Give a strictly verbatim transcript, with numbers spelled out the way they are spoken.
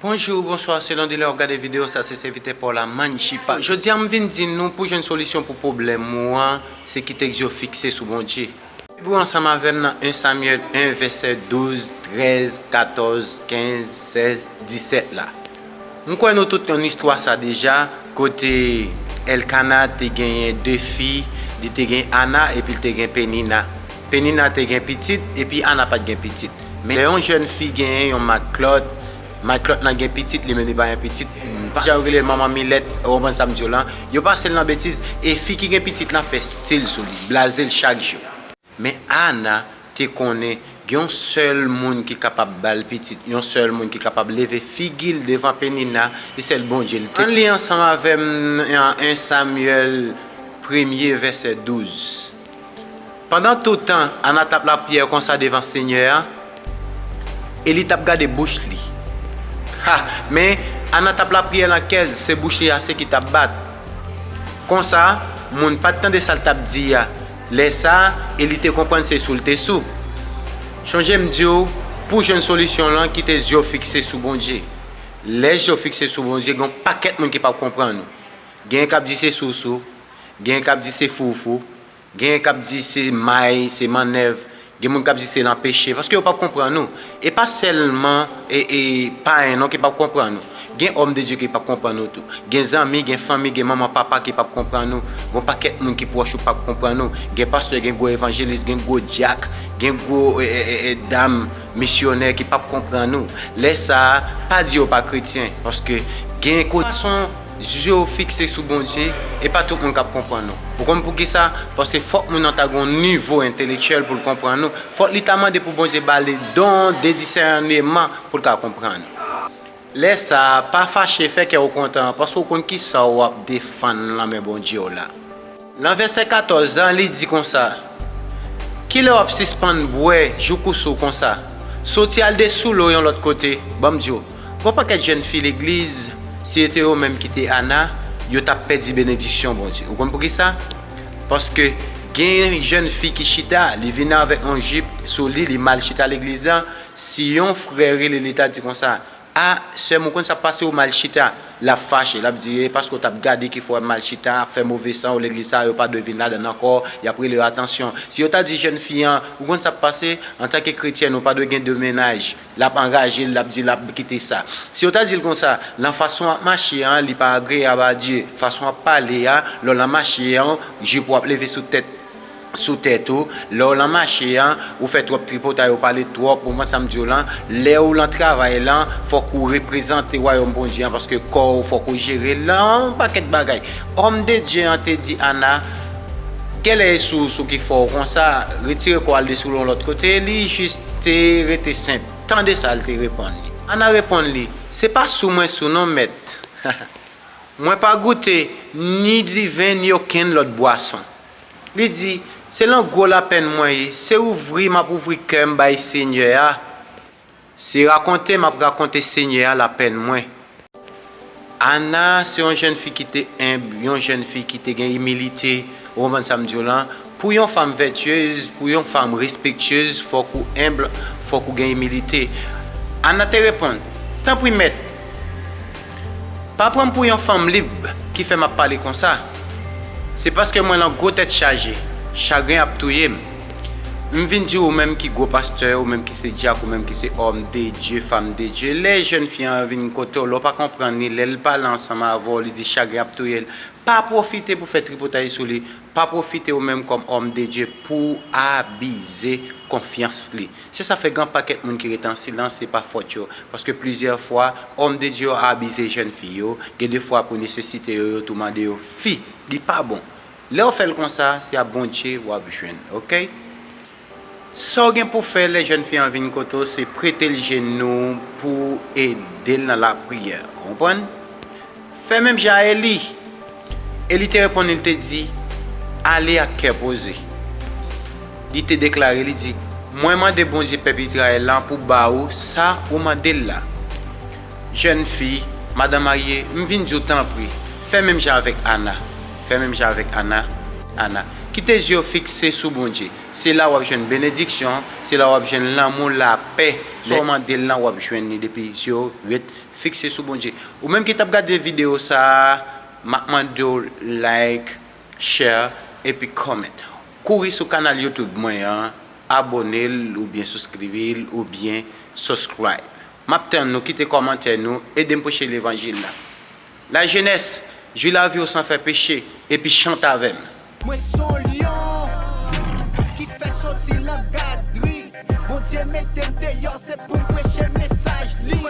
Bonjou, bonswa, selon de lè w ap gade videyo sa, se sèvitè pa w la, Manchipa. Jodi a, m vin di nou, pou jwenn solisyon pou pwoblèm ou an, se kite zye w fikse sou Bondye. Viv ansanm avè m nan en Samyèl en, vèsè douz, trèz, katòz, kenz, sèz, disèt la. M kwè nou tout konn istwa sa deja, kote Èlkana te genyen de fi, li te gen Ana epi l te gen Penina. Penina te gen pitit, epi Ana pa t gen pitit. Men lè yon jèn fi genyen yon matlòt, matlòt lan gen pitit, li menm li pa gen pitit, jan yo rele l manman milèt, ou konprann sa m di w lan, yo pase l nan betiz, e fi ki gen pitit lan fè stil sou li, blaze l chak jou. Men Ana te konnen gen yon sèl moun ki kapab ba l pitit, yon sèl moun ki kapab leve figi l devan Penina, se sèl Bondye l te. Ann li ansanm avè m nan en Samyèl premye, vèsè douz. Pandan tout tan, Ana t ap lapriyè konsa devan Senyè a, e li t ap gade bouch li. Ha! Men, Ana t ap lapriyè nan kè l, se bouch li ase ki t ap bat. Konsa, moun pa t tande sa l t ap di a. Lè sa a, Eli te konprann se sou l te sou. Chonje m di w, pou w jwenn solisyon lan, kite zye w fikse sou Bondye. Lè zye w fikse sou Bondye, gen yon pakèt moun ki p ap konprann ou. Genyen k ap di se sousou, genyen k ap di se foufou, genyen k ap di se may, se mannèv, gen moun k ap di se nan peche, paske yo p ap konprann ou. E pa sèlman e, e payen non ki p ap konprann ou. Gen òm de Dye ki p ap konprann ou tou. Gen zanmi, gen fanmi, gen manman, papa ki p ap konprann ou. Gen yon pakèt moun ki pwòch ou p ap konprann ou. Gen pastè, gen gwo evanjelis, gen gwo dyak, gen gwo, e, e, e, e, dam misyonè ki p ap konprann ou. Lè sa a, pa di yo pa kretyen, paske gen kote fason zye w fikse sou Bondye, e pa tout moun k ap konprann ou. Ou konn poukisa? Paske fòk moun nan ta gen yon nivo entelektyèl pou l konprann ou. Fòk li ta mande pou Bondye ba li don de disèneman pou l ka konprann ou. Lè sa a, pa fache, fè kè w kontan, paske w konn kisa w ap defann nan men Bondye w la. Nan vèsè katòz la, li di konsa, kilè w ap sispann bwè jouk ou sou konsa? Soti al de sou lo yon lòt kote. Ban m di w, gen yon pakèt jèn fi legliz, si se te yo menm ki te Ana, yo t ap pèdi benediksyon Bondye. Ou konn poukisa? Paske gen jèn fi ki chita, li vin avèk yon jip sou li, li mal chita legliz la. Si yon frè rele li, ta di konsa, a, sè m, ou konn sa k pase, ou mal chita. L ap fache, l ap di, e paske w t ap gade ki fè w mal chita, ap fè move san, ou legliz sa, yo pa dwe vin ladann ankò, y ap rele yo atansyon. Si yo ta di jèn fi an, ou konn sa k pase, antanke kretyèn, ou pa dwe gen de mennaj. L ap anraje l, l ap di l ap kite sa. Si yo ta di l konsa, nan fason w ap mache an, li pa agreyab a Dye. Fason w ap pale a, lè w nan mache an, jip ou ap leve sou tèt sou tèt ou, lè w lan mache an, ou fè twòp tripotay, ou pale twòp, ou konprann sa m di w lan, lè w lan travay lan, fòk ou reprezante wayòm Bondye an, paske kò w fòk ou jere l, yon pakèt bagay. Òm de Dye an te di Ana, kèlè e sou, sou ki fè w konsa, retire kò w al de sou l yon lòt kote, li jis te rete senp. Tande sa l te reponn li. Ana reponn li, se pa sou mwen sou non, mèt. Mwen pa goute ni diven ni okenn lòt bwason. Li di, se lan gwo lapèn mwen ye, se ouvri m ap ouvri kè m bay Senyè a, se rakonte m ap rakonte Senyè a lapèn mwen. Ana se yon jèn fi ki te enb, yon jèn fi ki te gen imilite, ou konprann sa m di w lan? Pou yon fanm vètyez, pou yon fanm respektyez, fòk ou enb, fòk ou gen imilite. Ana te reponn, tanpri mèt, pa pran m pou yon fanm lib ki fè m ap pale konsa. Se paske mwen lan gwo tèt chaje, chagren ap touye m. M vin di w, ou menm ki gwo pastè, ou menm ki se dyak, ou menm ki se òm de Dye, fanm de Dye, lè jèn fi an vin kote w, lè w pa konprann li, lè l pale ansanm avè w, li di chagren ap touye l, pa pwofite pou fè tripotay sou li. Pa pwofite ou menm kòm òm de Dye pou abize konfyans li. Se sa fè gen pakèt moun ki rete an silans, se pa fòt yo. Paske plizyè fwa, òm de Dye yo abize jèn fi yo, gen de fwa pou nesesite yo, yo tou mande yo fi. Li pa bon. Lè w fè l konsa, se ap Bondye w ap jwenn, oke? Sa w gen pou fè lè jèn fi an vin kote w, se prete l jenou w pou w ede l nan lapriyè. Ou konprann? Fè menm jan a Eli. Eli te reponn li, li te di, ale ak kè poze. Li te deklare, li di, mwen mande Bondye pèp Izrayèl lan pou ba ou sa ou mande l la. Jèn fi, madanm marye, m vin di w tanpri, fè menm jan avèk Ana. Fè menm jan avèk Ana. Ana. Kite zye w fikse sou Bondye. Se la w ap jwenn benediksyon, se la w ap jwenn lanmou, lapè. Sa w mande l lan, w ap jwenn li depi zye w ret fikse sou Bondye. Ou menm ki t ap gade videyo sa a, m ap mande w like, share, epi comment. Kouri sou kanal YouTube mwen an, abone l oubyen souskribye l oubyen subscribe. M ap tann nou, kite kòmantè nou, ede m preche levanjil la. Lajenès, jwi lavi w san fè peche, epi chante avè m. Mwen se yon lyon ki fèk soti nan gadri. Bondye mete m deyò, se pou m preche mesaj li.